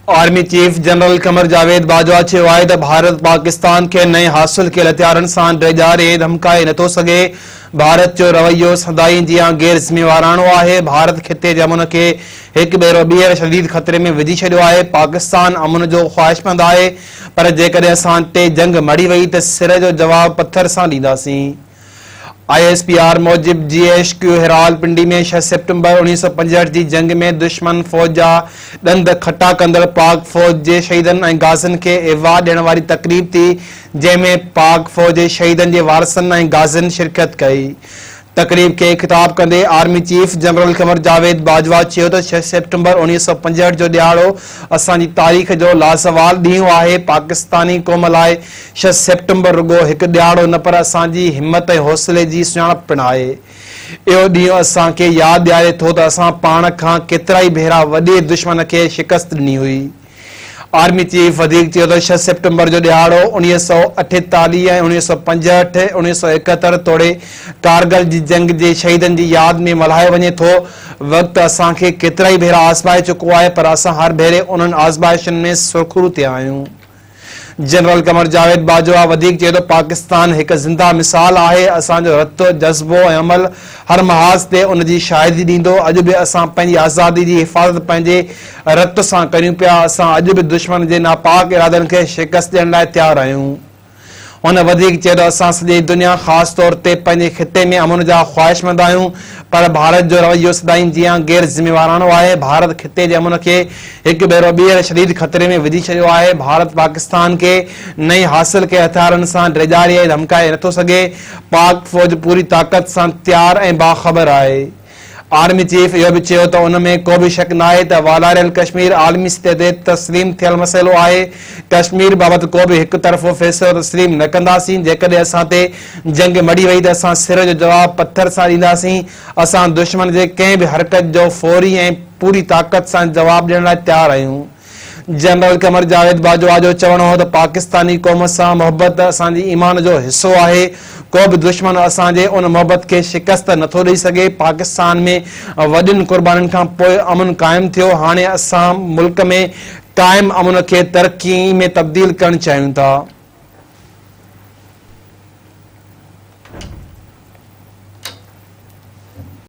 Army chief general Qamar Javed Bajwa چيو آهي ته ڀارت پاڪستان کي نئين حاصل ڪيل هٿيارن سان ڊيڄاري ڌمڪائي نٿو سگهي، ڀارت جو رويو سدائين جيان غير ذميواراڻو آهي، ڀارت خطي جي امن کي هڪ ڀيرو ٻيهر شديد خطري ۾ وجهي ڇڏيو آهي، پاڪستان امن جو خواهشمند آهي پر جيڪڏهن اسان تي جنگ مڙهي وئي ته سر جو جواب پٿر سان ڏينداسين. I S P R موجب جي ايڇ ڪيو هيرالپنڊي ۾ ڇهه سيپٽمبر 1965 جي جنگ ۾ دشمن فوج جا ڏند کٽا ڪندڙ پاڪ فوج جي شهيدن ۽ غازين کي ايوارڊ ڏيڻ واري تقريب ٿي جنهن ۾ پاڪ فوج جي شهيدن جي وارثن ۽ غازين شرڪت ڪئي. تقريب کي خطاب ڪندي army chief general Qamar Javed Bajwa چيو ته ڇهه سيپٽمبر 1965 جو ڏهاڙو اسان جي تاريخ جو لازوال ڏينهن آهي، پاڪستاني قوم لاء ڇهه سيپٽمبر رڳو هڪ ڏهاڙو نه پر اسان جي همت ۽ حوصلي جي سڃاڻپ پڻ آهي. اهو ڏينهن اسان کي ياد ڏياري ٿو ته اسان پاڻ کان ڪيترائي ڀيرا وڏي دشمن کي شڪست ڏني هئي. آرمي چيف وڌيڪ چيو ته ڇهه سيپٽمبر جو ڏهاڙو 1948 ۽ 1965، 1971 توڙي ڪارگل جي جنگ جي شهيدن جي ياد ۾ ملهايو وڃي ٿو. وقت اسان کي ڪيترائي ڀيرا آزمائي چڪو آهي پر اسان هر ڀيري انهن آزمائشن ۾ سرخرو ٿيا آهيون. جنرل قمر جاويد باجوا وڌيڪ چيو ته پاڪستان هڪ زنده مثال آهي، اسان جو رت، جذبو ۽ عمل هر محاذ تي ان جي شاهدي ڏيندو، اڄ به اسان پنهنجي آزادي جي حفاظت پنهنجي رت سان ڪريون پيا، اسان اڄ به دشمن جي ناپاڪ ارادن کي شڪست ڏيڻ لاء تيار آهيون. هن وڌيڪ چيو ته اسان سڄي دنيا خاص طور تي پنهنجي خطي ۾ امن جا خواهشمند آهيون پر ڀارت جو رويو سدائين جيان غير ذميواراڻو آهي، ڀارت خطي جي امن کي هڪ ڀيرو ٻيهر شديد خطري ۾ وجهي ڇڏيو آهي، ڀارت پاڪستان کي نئين حاصل ڪيل هٿيارن سان ڊيڄاري ۽ ڌمڪائي نٿو سگهي، پاڪ فوج پوري طاقت سان تيار ۽ باخبر آهي. آرمي چيف اهو به چيو ته ان ۾ ڪو به شڪ ناهي ته والاريل ڪشمير عالمي سطح تي تسليم ٿيل مسئلو آهي، ڪشمير بابت ڪو به هڪ طرفو فيصلو تسليم نه ڪنداسين، جيڪڏهن اسان تي جنگ مڙهي وئي ته اسان سر جو جواب پٿر سان ڏينداسين، اسان دشمن جي ڪنهن به حرڪت جو فوري ۽ پوري طاقت سان جواب ڏيڻ لاء تيار آهيون. جنرل قمر جاويد باجوا جو چوڻ هو ته پاڪستاني قوم سان محبت اسان جي ايمان جو حصو آهي، ڪو به دشمن اسان جي ان محبت کي شڪست نٿو ڏئي سگهي، پاڪستان ۾ وڏين قربانين کان پوء امن قائم ٿيو، هاڻي اسان ملڪ ۾ قائم امن کي ترقي ۾ تبديل ڪرڻ چاهيون ٿا.